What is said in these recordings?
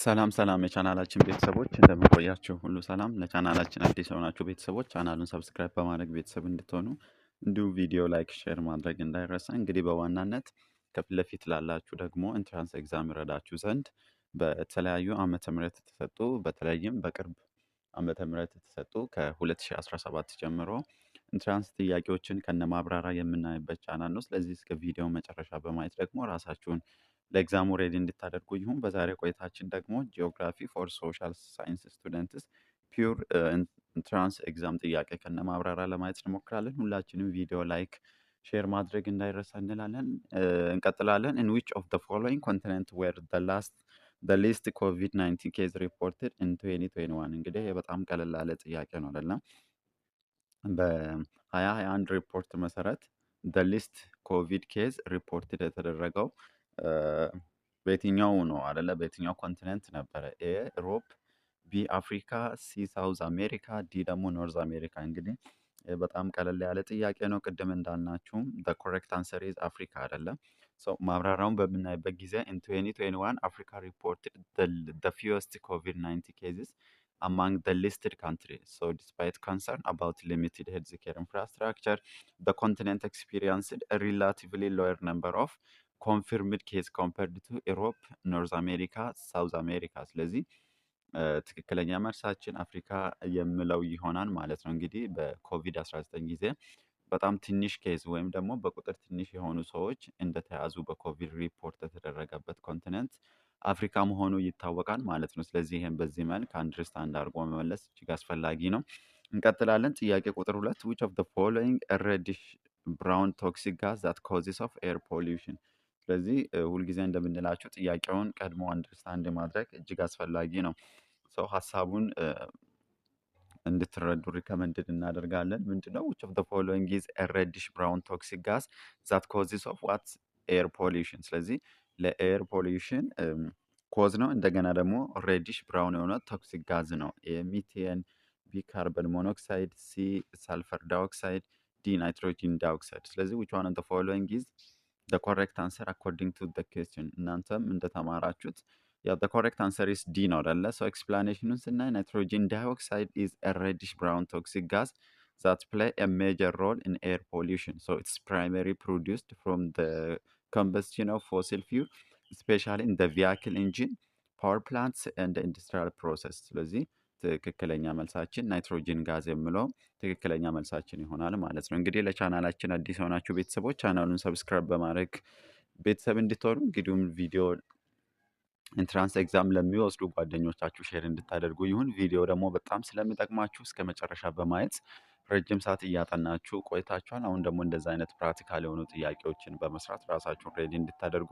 ሰላም ሰላም የቻናላችን ቤተሰቦች፣ እንደምን ቆያችሁ? ሁሉ ሰላም። ለቻናላችን አዲስ የሆናችሁ ቤተሰቦች ቻናሉን subscribe በማድረግ ቤተሰብ እንድትሆኑ እንዲሁም ቪዲዮ like፣ share ማድረግ እንዳይረሳ። እንግዲህ በዋናነት ከፊት ለፊት ላላችሁ ደግሞ entrance exam ይረዳችሁ ዘንድ በተለያዩ ዓመተ ምህረት የተሰጡ፣ በተለይም በቅርብ ዓመተ ምህረት የተሰጡ ከ2017 ጀምሮ entrance ጥያቄዎችን ከነማብራሪያ የምናይበት ቻናል ነው። ስለዚህ እስከ ቪዲዮ መጨረሻ በማየት ደግሞ ራሳችሁን ለ exam ኡ ready እንድታደርጉ ይሁን። በዛሬ ቆይታችን ደግሞ geography for social science students pure entrance exam ጥያቄ ከነማብራሪያ ለማየት እንሞክራለን። ሁላችንም ቪዲዮ like፣ share ማድረግ እንዳይረሳ እንላለን። እንቀጥላለን። In which of the following continent were the least COVID-19 case reported in 2021? እንግዲህ ይሄ በጣም ቀለል ያለ ጥያቄ ነው አይደለም? በ2021 ሪፖርት መሰረት the least COVID case reported የተደረገው በየትኛው ነው አይደለ? በየትኛው continent ነበረ? A Europe፣ B Africa፣ C South America፣ D ደግሞ North America። እንግዲህ በጣም ቀለል ያለ ጥያቄ ነው። ቅድም እንዳልናችሁም the correct answer is Africa አይደለም። So ማብራሪያውን በምናይበት ጊዜ in 2021 Africa reported the fewest COVID-19 cases among the listed countries. So despite concern about limited healthcare infrastructure, the continent experienced a relatively lower number of confirmed case compared to Europe, North America, South America። ስለዚህ ትክክለኛ መልሳችን አፍሪካ የሚለው ይሆናል ማለት ነው። እንግዲህ በኮቪድ-19 ጊዜ በጣም ትንሽ case ወይም ደግሞ በቁጥር ትንሽ የሆኑ ሰዎች እንደተያዙ በኮቪድ ሪፖርት የተደረገበት continent አፍሪካ መሆኑ ይታወቃል ማለት ነው። ስለዚህ ይህን በዚህ መልክ understand አድርጎ መመለስ እጅግ አስፈላጊ ነው። እንቀጥላለን። ጥያቄ ቁጥር 2፣ which of the following reddish brown toxic gas that causes of air pollution? ስለዚህ ሁልጊዜ እንደምንላችሁ ጥያቄውን ቀድሞ understand ማድረግ እጅግ አስፈላጊ ነው። So ሀሳቡን እንድትረዱ recommended እናደርጋለን። ምንድነው? Which of the following is a reddish brown toxic gas that causes of what air pollution? ስለዚህ ለ air pollution cause ነው። እንደገና ደግሞ reddish brown የሆነ toxic gas ነው። A methane፣ B carbon monoxide፣ C sulfur dioxide፣ D nitrogen dioxide። ስለዚህ which one of the following is the correct answer according to the question? እናንተም እንደተማራችሁት ያው the correct answer is D ነው አይደለ? So explanation ኑን ስናይ nitrogen dioxide is a reddish brown toxic gas that play a major role in air pollution. So it's primary produced from the combustion of fossil fuel, especially in the vehicle engine, power plants and industrial process። ስለዚህ ትክክለኛ መልሳችን nitrogen gas የሚለው ትክክለኛ መልሳችን ይሆናል ማለት ነው። እንግዲህ ለቻናላችን አዲስ የሆናችሁ ቤተሰቦች ቻናሉን subscribe በማድረግ ቤተሰብ እንድትሆኑ እንግዲሁም ቪዲዮ entrance exam ለሚወስዱ ጓደኞቻችሁ share እንድታደርጉ ይሁን። ቪዲዮ ደግሞ በጣም ስለሚጠቅማችሁ እስከ መጨረሻ በማየት፣ ረጅም ሰዓት እያጠናችሁ ቆይታችኋል። አሁን ደግሞ እንደዛ አይነት practical የሆኑ ጥያቄዎችን በመስራት ራሳችሁን ready እንድታደርጉ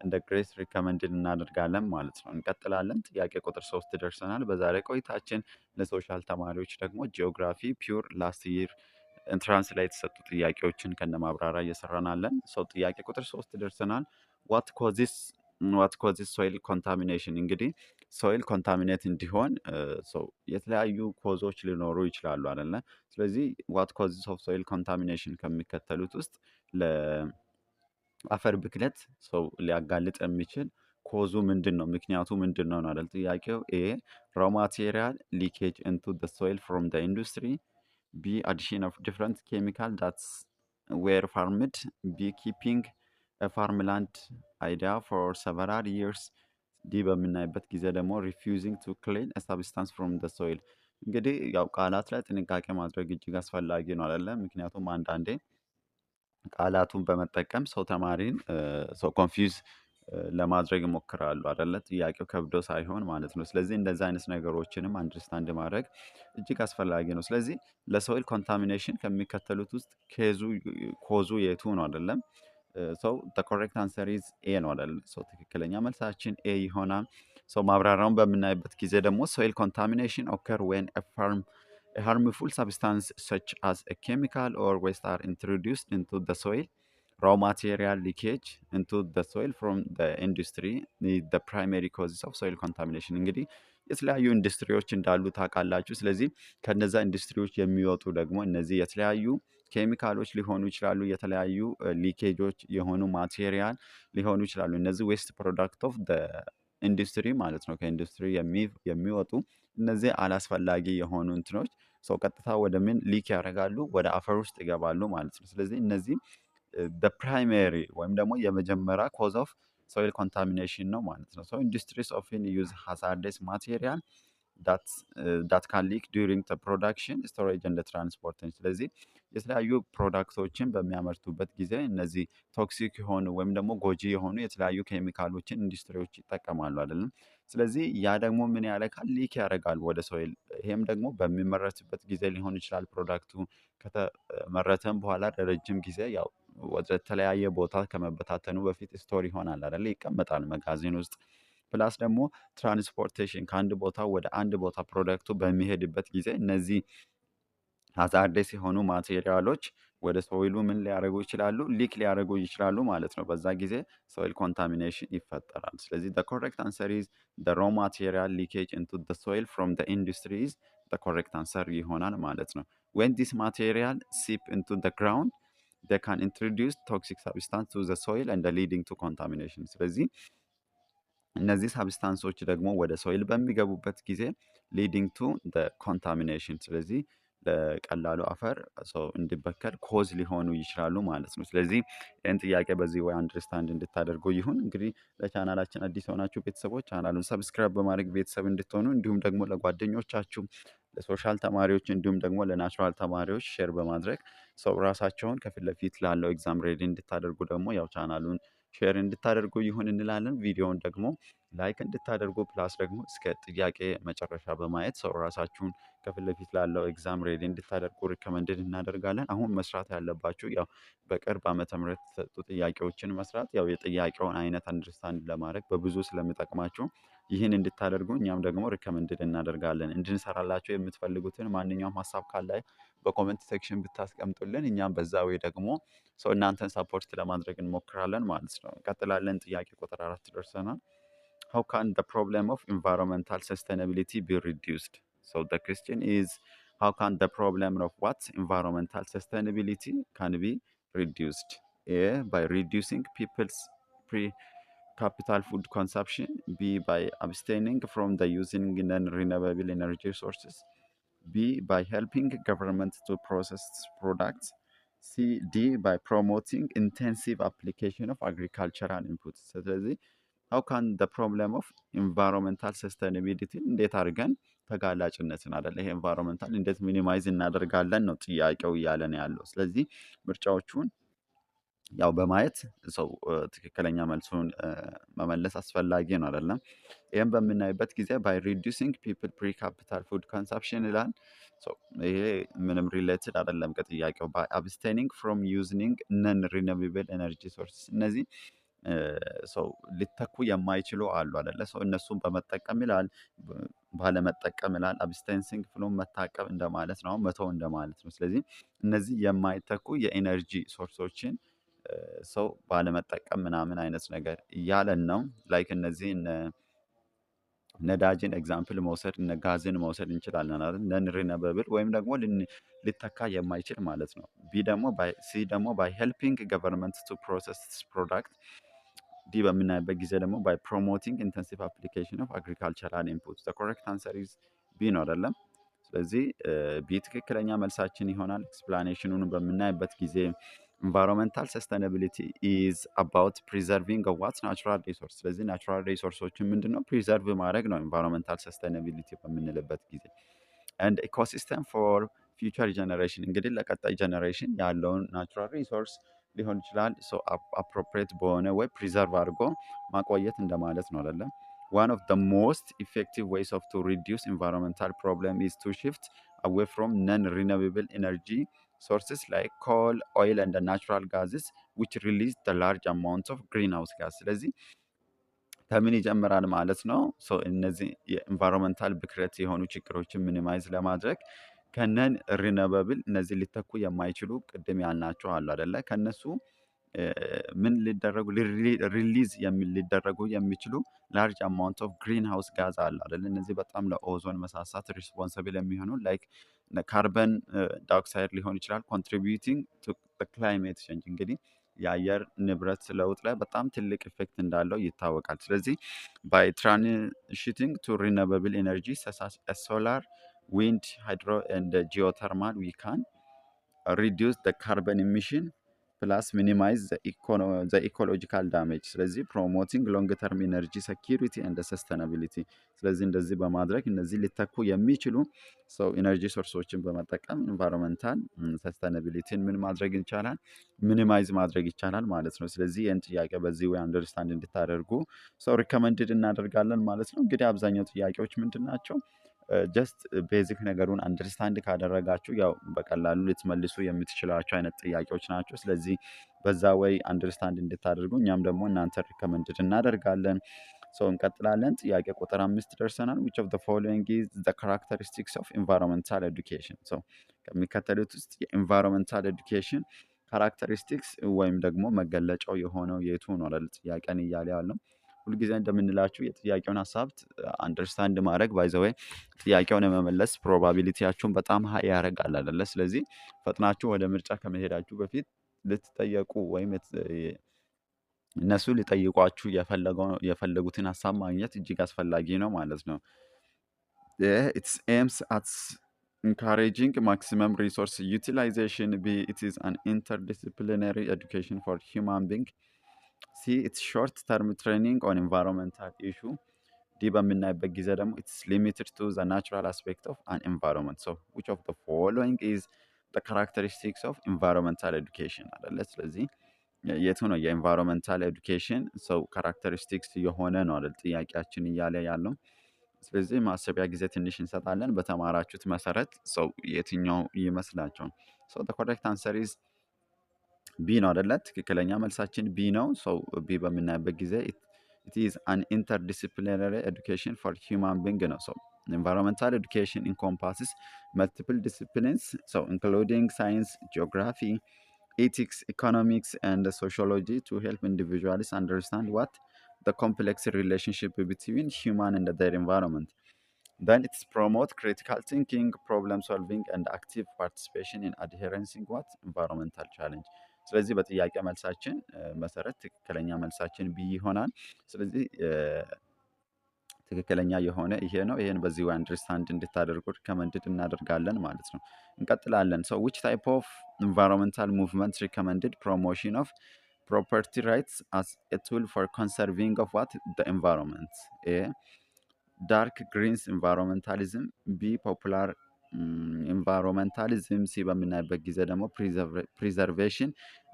እንደ ግሬስ recommended እናደርጋለን ማለት ነው። እንቀጥላለን። ጥያቄ ቁጥር 3 ደርሰናል። በዛሬ ቆይታችን ለ social ተማሪዎች ደግሞ geography pure last year entrance ላይ የተሰጡ ጥያቄዎችን ከነማብራሪያ እየሰራን አለን። So ጥያቄ ቁጥር 3 ደርሰናል። What causes soil contamination? እንግዲህ soil contaminate እንዲሆን so የተለያዩ cause ኦች ሊኖሩ ይችላሉ አይደለ? ስለዚህ what causes of soil contamination ከሚከተሉት ውስጥ ለአፈር ብክለት so ሊያጋልጥ የሚችል cause ኡ ምንድን ነው? ምክንያቱ ምንድን ነው ነው አይደል ጥያቄው። A raw material leakage into the soil from the industry፣ B addition of different chemical that's were farmed፣ B keeping farmland idle for several years፣ D በምናይበት ጊዜ ደግሞ refusing to clean substance from the soil። እንግዲህ ያው ቃላት ላይ ጥንቃቄ ማድረግ እጅግ አስፈላጊ ነው አይደለ? ምክንያቱም አንዳንዴ ቃላቱን በመጠቀም ሰው ተማሪን so confuse ለማድረግ ይሞክራሉ አይደለ? ጥያቄው ከብዶ ሳይሆን ማለት ነው። ስለዚህ እንደዚህ አይነት ነገሮችንም understand ማድረግ እጅግ አስፈላጊ ነው። ስለዚህ ለ soil contamination ከሚከተሉት ውስጥ case ኡ cause ኡ የቱ ነው አይደለም? So the correct answer is A ነው አይደል? So ትክክለኛ መልሳችን A ይሆናል። So ማብራሪያውን በምናይበት ጊዜ ደግሞ soil contamination occur when farm a harmful substance such as a chemical or waste are introduced into the soil. Raw material leakage into the soil from the industry is the primary causes of soil contamination። እንግዲህ የተለያዩ ኢንዱስትሪዎች እንዳሉ ታውቃላችሁ። ስለዚህ ከነዛ ኢንዱስትሪዎች የሚወጡ ደግሞ እነዚህ የተለያዩ ኬሚካሎች ሊሆኑ ይችላሉ፣ የተለያዩ leakage ኦች የሆኑ material ሊሆኑ ይችላሉ። እነዚህ waste product of ከኢንዱስትሪ ማለት ነው፣ ከኢንዱስትሪ የሚወጡ እነዚህ አላስፈላጊ የሆኑ እንትኖች so ቀጥታ ወደ ምን leak ያደርጋሉ? ወደ አፈር ውስጥ ይገባሉ ማለት ነው። ስለዚህ እነዚህ primary ወይም ደግሞ የመጀመሪያ cause of soil contamination ነው ማለት ነው። So industries often use hazardous material that can leak during production, storage and transporting። ስለዚህ የተለያዩ product ኦችን በሚያመርቱበት ጊዜ እነዚህ toxic የሆኑ ወይም ደግሞ ጎጂ የሆኑ የተለያዩ ኬሚካሎችን ኢንዱስትሪዎች ይጠቀማሉ አይደለም። ስለዚህ ያ ደግሞ ምን ያደርጋል? Leak ያደርጋል ወደ soil። ይሄም ደግሞ በሚመረትበት ጊዜ ሊሆን ይችላል። Product ኡ ከተመረተም በኋላ ለረጅም ጊዜ ያው ወደ ተለያየ ቦታ ከመበታተኑ በፊት store ይሆናል አይደለ? ይቀመጣል መጋዘን ውስጥ። Plus ደግሞ transportation፣ ከአንድ ቦታ ወደ አንድ ቦታ product ኡ በሚሄድበት ጊዜ እነዚህ hazardous የሆኑ material ኦች ወደ soil ኡ ምን ሊያደርጉ ይችላሉ? Leak ሊያደርጉ ይችላሉ ማለት ነው። በዛ ጊዜ soil contamination ይፈጠራል። ስለዚህ the correct answer is the raw material leakage into the soil from the industry is the correct answer ይሆናል ማለት ነው። When this material seep into the ground, they can introduce toxic substance to the soil and leading to contamination። ስለዚህ እነዚህ substance ኦች ደግሞ ወደ soil በሚገቡበት ጊዜ leading to contamination፣ ስለዚህ ለቀላሉ አፈር so እንዲበከል cause ሊሆኑ ይችላሉ ማለት ነው። ስለዚህ ይህን ጥያቄ በዚህ way understand እንድታደርጉ ይሁን። እንግዲህ ለቻናላችን አዲስ የሆናችሁ ቤተሰቦች ቻናሉን subscribe በማድረግ ቤተሰብ እንድትሆኑ፣ እንዲሁም ደግሞ ለጓደኞቻችሁ፣ ለ social ተማሪዎች እንዲሁም ደግሞ ለ natural ተማሪዎች share በማድረግ so ራሳቸውን ከፊት ለፊት ላለው exam ready እንድታደርጉ ደግሞ ያው ቻናሉን share እንድታደርጉ ይሁን እንላለን። ቪዲዮውን ደግሞ like እንድታደርጉ፣ plus ደግሞ እስከ ጥያቄ መጨረሻ በማየት so ራሳችሁን ከፊት ለፊት ላለው exam ready እንድታደርጉ recommended እናደርጋለን። አሁን መስራት ያለባችሁ ያው በቅርብ ዓመተ ምህረት የተሰጡ ጥያቄዎችን መስራት ያው የጥያቄውን አይነት understand ለማድረግ በብዙ ስለሚጠቅማችሁ ይህን እንድታደርጉ እኛም ደግሞ recommended እናደርጋለን። እንድንሰራላችሁ የምትፈልጉትን ማንኛውም ሀሳብ ካለ በ comment section ብታስቀምጡልን እኛም በዛ way ደግሞ so እናንተን support ለማድረግ እንሞክራለን ማለት ነው። እንቀጥላለን። ጥያቄ ቁጥር 4 ደርሰናል። How can the problem of environmental sustainability be reduced? So the question is, how can the problem of what environmental sustainability can be reduced? A, by reducing people's per capital food consumption. B, by abstaining from the using non-renewable energy sources. B, by helping government to process products. C, D, by promoting intensive application of agricultural inputs። ስለዚህ how can the problem of environmental sustainability፣ እንዴት አድርገን ተጋላጭነትን አይደለ፣ ይሄ environmental እንዴት minimize እናደርጋለን ነው ጥያቄው እያለን ያለው። ስለዚህ ምርጫዎቹን ያው በማየት so ትክክለኛ መልሱን መመለስ አስፈላጊ ነው አይደለም። ይህም በምናይበት ጊዜ by reducing people per capital food consumption ይላል። ይሄ ምንም related አይደለም ከጥያቄው። By abstaining from using non renewable energy sources፣ እነዚህ so ሊተኩ የማይችሉ አሉ አይደለ? So እነሱን በመጠቀም ይላል፣ ባለመጠቀም ይላል። Abstaining from መታቀብ እንደማለት ነው፣ መተው እንደማለት ነው። ስለዚህ እነዚህ የማይተኩ የ energy source ኦችን so ባለመጠቀም ምናምን አይነት ነገር እያለን ነው። Like እነዚህ ነዳጅን example መውሰድ፣ እነ ጋዝን መውሰድ እንችላለን አይደል? Non renewable ወይም ደግሞ ሊተካ የማይችል ማለት ነው። B ደግሞ C ደግሞ by helping government to process product። D በምናይበት ጊዜ ደግሞ by promoting intensive application of agricultural input። The correct answer is B ነው አይደለም? ስለዚህ B ትክክለኛ መልሳችን ይሆናል። Explanation ኑን በምናይበት ጊዜ environmental sustainability is about preserving what natural resource። ስለዚህ natural resource ኦችን ምንድን ነው preserve ማድረግ ነው environmental sustainability በምንልበት ጊዜ፣ and ecosystem for future generation። እንግዲህ ለቀጣይ generation ያለውን natural resource ሊሆን ይችላል appropriate በሆነ way preserve አድርጎ ማቆየት እንደማለት ነው አይደለም። One of the most effective ways of to reduce environmental problem is to shift away from non-renewable energy sources like coal, oil and natural gases, which release the large amount of greenhouse gas። ስለዚህ ከምን ይጀምራል ማለት ነው? እነዚህ የ environmental ብክለት የሆኑ ችግሮችን minimize ለማድረግ ከ non renewable፣ እነዚህ ሊተኩ የማይችሉ ቅድም ያልናቸው አሉ አደለ? ከነሱ ምን ሊደረጉ release ሊደረጉ የሚችሉ large amount of greenhouse gas አለ አይደለ? እነዚህ በጣም ለኦዞን መሳሳት responsible የሚሆኑ like carbon dioxide ሊሆን ይችላል፣ contributing to climate change። እንግዲህ የአየር ንብረት ለውጥ ላይ በጣም ትልቅ effect እንዳለው ይታወቃል። ስለዚህ by transitioning to renewable energy such as solar, wind, hydro and geothermal, we can reduce the carbon emission plus minimize the ecological damage። ስለዚህ promoting long term energy security and sustainability። ስለዚህ እንደዚህ በማድረግ እነዚህ ሊተኩ የሚችሉ so energy source ኦችን በመጠቀም environmental sustainability ን ምን ማድረግ ይቻላል? Minimize ማድረግ ይቻላል ማለት ነው። ስለዚህ ይህን ጥያቄ በዚህ way understand እንድታደርጉ so recommended እናደርጋለን ማለት ነው። እንግዲህ አብዛኛው ጥያቄዎች ምንድን ናቸው? Just basic ነገሩን understand ካደረጋችሁ ያው በቀላሉ ልትመልሱ የምትችሏቸው አይነት ጥያቄዎች ናቸው። ስለዚህ በዛ way understand እንድታደርጉ እኛም ደግሞ እናንተ recommended እናደርጋለን። So እንቀጥላለን። ጥያቄ ቁጥር 5 ደርሰናል። Which of the following is the characteristics of environmental education? So ከሚከተሉት ውስጥ የ environmental education characteristics ወይም ደግሞ መገለጫው የሆነው የቱ ነው አይደል? ጥያቄን እያለ ያለው። ሁልጊዜ እንደምንላችሁ የጥያቄውን ሀሳብ understand ማድረግ by the way ጥያቄውን የመመለስ probability ያችሁን በጣም high ያደርጋል አይደለ? ስለዚህ ፈጥናችሁ ወደ ምርጫ ከመሄዳችሁ በፊት ልትጠየቁ ወይም እነሱ ሊጠይቋችሁ የፈለጉትን ሀሳብ ማግኘት እጅግ አስፈላጊ ነው ማለት ነው። Its aims at encouraging maximum resource utilization. B, it is an interdisciplinary education for human being. C, it's short term training on environmental issue. D በምናይበት ጊዜ ደግሞ it's limited to the natural aspect of an environment. So which of the following is the characteristics of environmental education አይደለ? ስለዚህ የቱ ነው የ environmental education so characteristics የሆነ ነው አይደል ጥያቄያችን እያለ ያለው። ስለዚህ ማሰቢያ ጊዜ ትንሽ እንሰጣለን። በተማራችሁት መሰረት so የትኛው ይመስላችኋል? So the correct answer is B ነው አይደለ? ትክክለኛ መልሳችን B ነው። So B በምናይበት ጊዜ it is an interdisciplinary education for human being ነው። So environmental education encompasses multiple disciplines, so including science, geography, ethics, economics, and sociology to help individuals understand what the complex relationship between human and their environment. Then it's promote critical thinking, problem solving, and active participation in adhering what environmental challenge. ስለዚህ በጥያቄ መልሳችን መሰረት ትክክለኛ መልሳችን B ይሆናል። ስለዚህ ትክክለኛ የሆነ ይሄ ነው። ይሄን በዚህ way understand እንድታደርጉ recommended እናደርጋለን ማለት ነው። እንቀጥላለን። So which type of environmental movement recommended promotion of property rights as a tool for conserving of what the environment? A, dark greens environmentalism፣ B, popular environmentalism፣ C በምናይበት ጊዜ ደግሞ preservation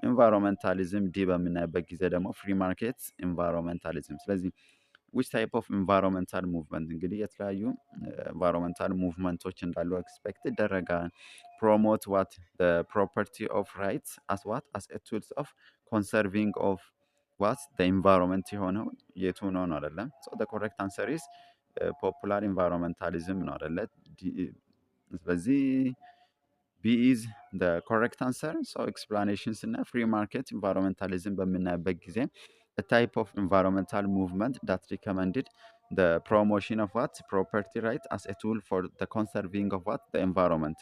environmentalism፣ D በምናይበት ጊዜ ደግሞ free market environmentalism። ስለዚህ which type of environmental movement፣ እንግዲህ የተለያዩ environmental movement ኦች እንዳሉ expect ይደረጋል። Promote what property of rights as what as a tools of conserving of what environment የሆነው የቱ ነው ነው አይደለም? So the correct answer is popular environmentalism ነው አይደለ? ስለዚህ B is the correct answer። So explanation ስናይ free market environmentalism በምናይበት ጊዜ a type of environmental movement that recommended the promotion of what property right as a tool for the conserving of what the environment.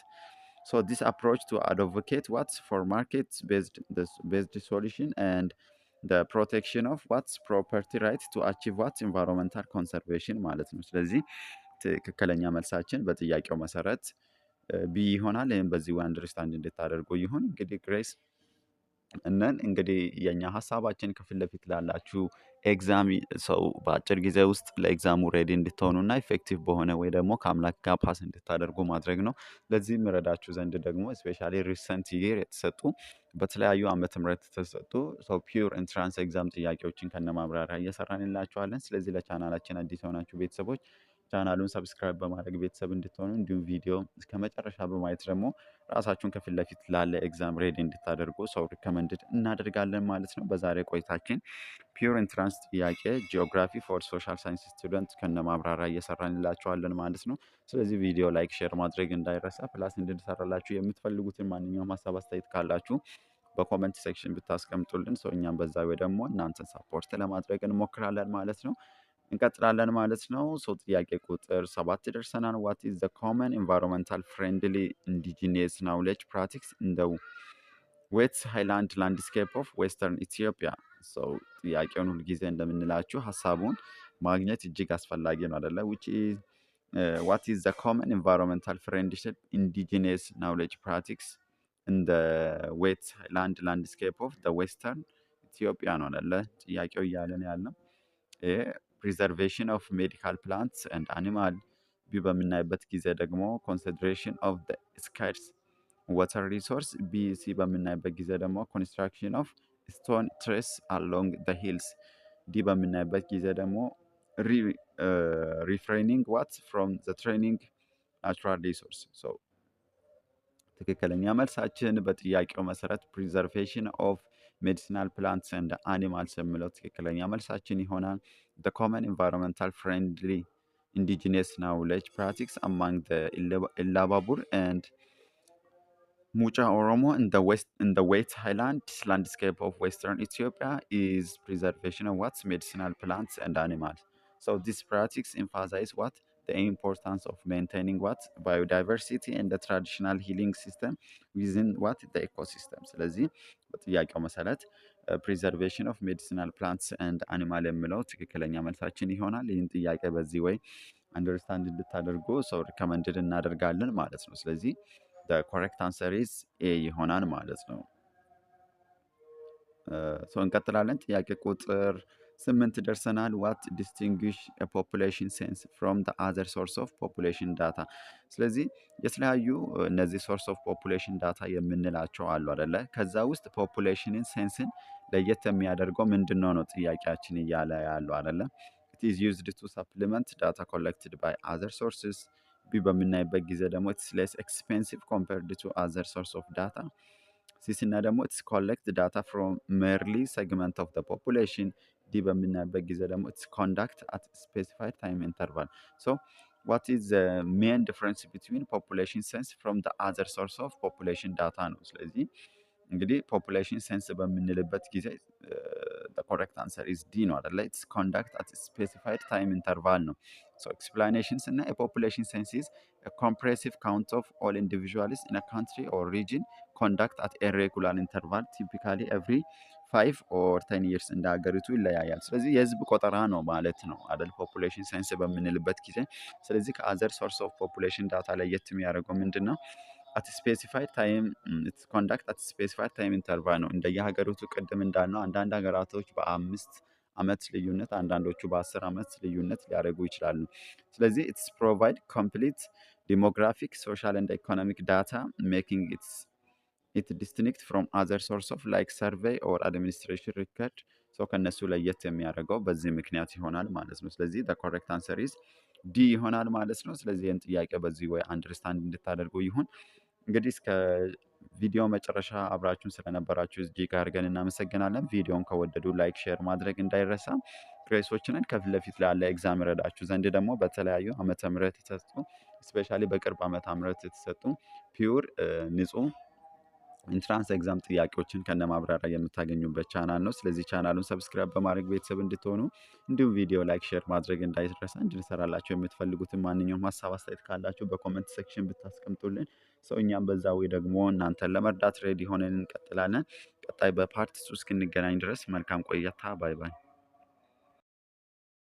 So this approach to advocate what for markets based solution and the protection of what's property right to achieve what environmental conservation ማለት ነው። ስለዚህ ትክክለኛ መልሳችን በጥያቄው መሰረት B ይሆናል። ይህም በዚህ way understand እንድታደርጉ ይሁን። እንግዲህ ግሬስ እነን እንግዲህ የኛ ሀሳባችን ከፊት ለፊት ላላችሁ exam so በአጭር ጊዜ ውስጥ ለ exam ኡ ready እንድትሆኑና effective በሆነ ወይ ደግሞ ከአምላክ ጋር pass እንድታደርጉ ማድረግ ነው። ለዚህ የምረዳችሁ ዘንድ ደግሞ especially recent year የተሰጡ፣ በተለያዩ ዓመተ ምህረት የተሰጡ so pure entrance exam ጥያቄዎችን ከነማብራሪያ እየሰራንላችኋለን። ስለዚህ ለቻናላችን አዲስ የሆናችሁ ቤተሰቦች ቻናሉን subscribe በማድረግ ቤተሰብ እንድትሆኑ፣ እንዲሁም ቪዲዮ እስከ መጨረሻ በማየት ደግሞ ራሳችሁን ከፊት ለፊት ላለ exam ready እንድታደርጉ so recommended እናደርጋለን ማለት ነው። በዛሬ ቆይታችን pure entrance ጥያቄ geography for social science student ከነ ማብራሪያ እየሰራንላችኋለን ማለት ነው። ስለዚህ ቪዲዮ like፣ share ማድረግ እንዳይረሳ። Plus እንድንሰራላችሁ የምትፈልጉትን ማንኛውም ሀሳብ አስተያየት ካላችሁ በ comment section ብታስቀምጡልን so እኛም በዛ ወይ ደግሞ እናንተን support ለማድረግ እንሞክራለን ማለት ነው። እንቀጥላለን ማለት ነው። So ጥያቄ ቁጥር 7 ደርሰናል። What is the common environmental friendly indigenous knowledge practice in the Wet highland landscape of western Ethiopia? So ጥያቄውን ሁልጊዜ እንደምንላችሁ ሀሳቡን ማግኘት እጅግ አስፈላጊ ነው አደለ? Which is what is the common environmental friendship indigenous knowledge practice in the wet highland landscape of the western Ethiopia ነው አደለ? ጥያቄው እያለን ያለው A, preservation of medical plants and animal፣ B በምናይበት ጊዜ ደግሞ consideration of scarce water resource፣ B C በምናይበት ጊዜ ደግሞ construction of stone terrace along the hills፣ D በምናይበት ጊዜ ደግሞ refraining what from the threatening natural resource። So ትክክለኛ መልሳችን በጥያቄው መሰረት preservation of medicinal plants and animals የሚለው ትክክለኛ መልሳችን ይሆናል። The common environmental friendly indigenous knowledge practice among the Illubabor and Mecha Oromo in the wet highland landscape of western Ethiopia is preservation of what? Medicinal plants and animals. So this practice emphasize what? The importance of maintaining what? Biodiversity and the traditional healing system within what? The ecosystem። ስለዚህ በጥያቄው መሰረት preservation of medicinal plants and animal የሚለው ትክክለኛ መልሳችን ይሆናል። ይህን ጥያቄ በዚህ way understand እንድታደርጉ so recommended እናደርጋለን ማለት ነው። ስለዚህ correct answer is A ይሆናል ማለት ነው። So እንቀጥላለን። ጥያቄ ቁጥር 8 ደርሰናል። What distinguish population census from the other source of population data? ስለዚህ የተለያዩ እነዚህ source of population data የምንላቸው አሉ አደለ? ከዛ ውስጥ population ን census ን ለየት የሚያደርገው ምንድን ነው ነው ጥያቄያችን እያለ ያለው አደለ? It is used to supplement data collected by other sources። B በምናይበት ጊዜ ደግሞ it's less expensive compared to other source of data። C ስናይ ደግሞ it's collect data from merely segment of population። D በምናይበት ጊዜ ደግሞ it's conduct at specified time interval። So what is the main difference between population census from the other source of population data ነው። ስለዚህ እንግዲህ population census በምንልበት ጊዜ correct answer is D ነው አደለ? It's conduct at specified time interval ነው። So explanation ስናይ population census comprehensive count of all individuals in country or region conduct at a regular interval, typically every 5 or 10 years፣ እንደ ሀገሪቱ ይለያያል። ስለዚህ የህዝብ ቆጠራ ነው ማለት ነው አደል? Population census በምንልበት ጊዜ። ስለዚህ ከ other source of population data ለየት የሚያደርገው ምንድን ነው? At specified time, it's conduct at specified time interval ነው። እንደየሀገሪቱ ቅድም እንዳልነው አንዳንድ ሀገራቶች በ5 አመት ልዩነት፣ አንዳንዶቹ በ10 አመት ልዩነት ሊያደርጉ ይችላሉ። ስለዚህ it's provide complete demographic, social and economic data, making it distinct from other source of like survey or administration record። So ከእነሱ ለየት የሚያደርገው በዚህ ምክንያት ይሆናል ማለት ነው። ስለዚህ correct answer is D ይሆናል ማለት ነው። ስለዚህ ይህን ጥያቄ በዚህ way understand እንድታደርጉ ይሁን። እንግዲህ እስከ ቪዲዮ መጨረሻ አብራችሁን ስለነበራችሁ እጅግ አድርገን እናመሰግናለን። ቪዲዮን ከወደዱ like፣ share ማድረግ እንዳይረሳ። ግሬሶችንን ከፊት ለፊት ላለ exam ይረዳችሁ ዘንድ ደግሞ በተለያዩ ዓመተ ምህረት የተሰጡ፣ especially በቅርብ ዓመተ ምህረት የተሰጡ pure ንጹህ entrance exam ጥያቄዎችን ከነማብራሪያ የምታገኙበት ቻናል ነው። ስለዚህ ቻናሉን subscribe በማድረግ ቤተሰብ እንድትሆኑ እንዲሁም ቪዲዮ like፣ share ማድረግ እንዳይረሳ። እንድንሰራላችሁ የምትፈልጉትን ማንኛውም ሀሳብ አስተያየት ካላችሁ በ comment section ብታስቀምጡልን so እኛም በዛ way ደግሞ እናንተን ለመርዳት ready ሆነን እንቀጥላለን። ቀጣይ በ part 2 እስክንገናኝ ድረስ መልካም ቆይታ። Bye bye።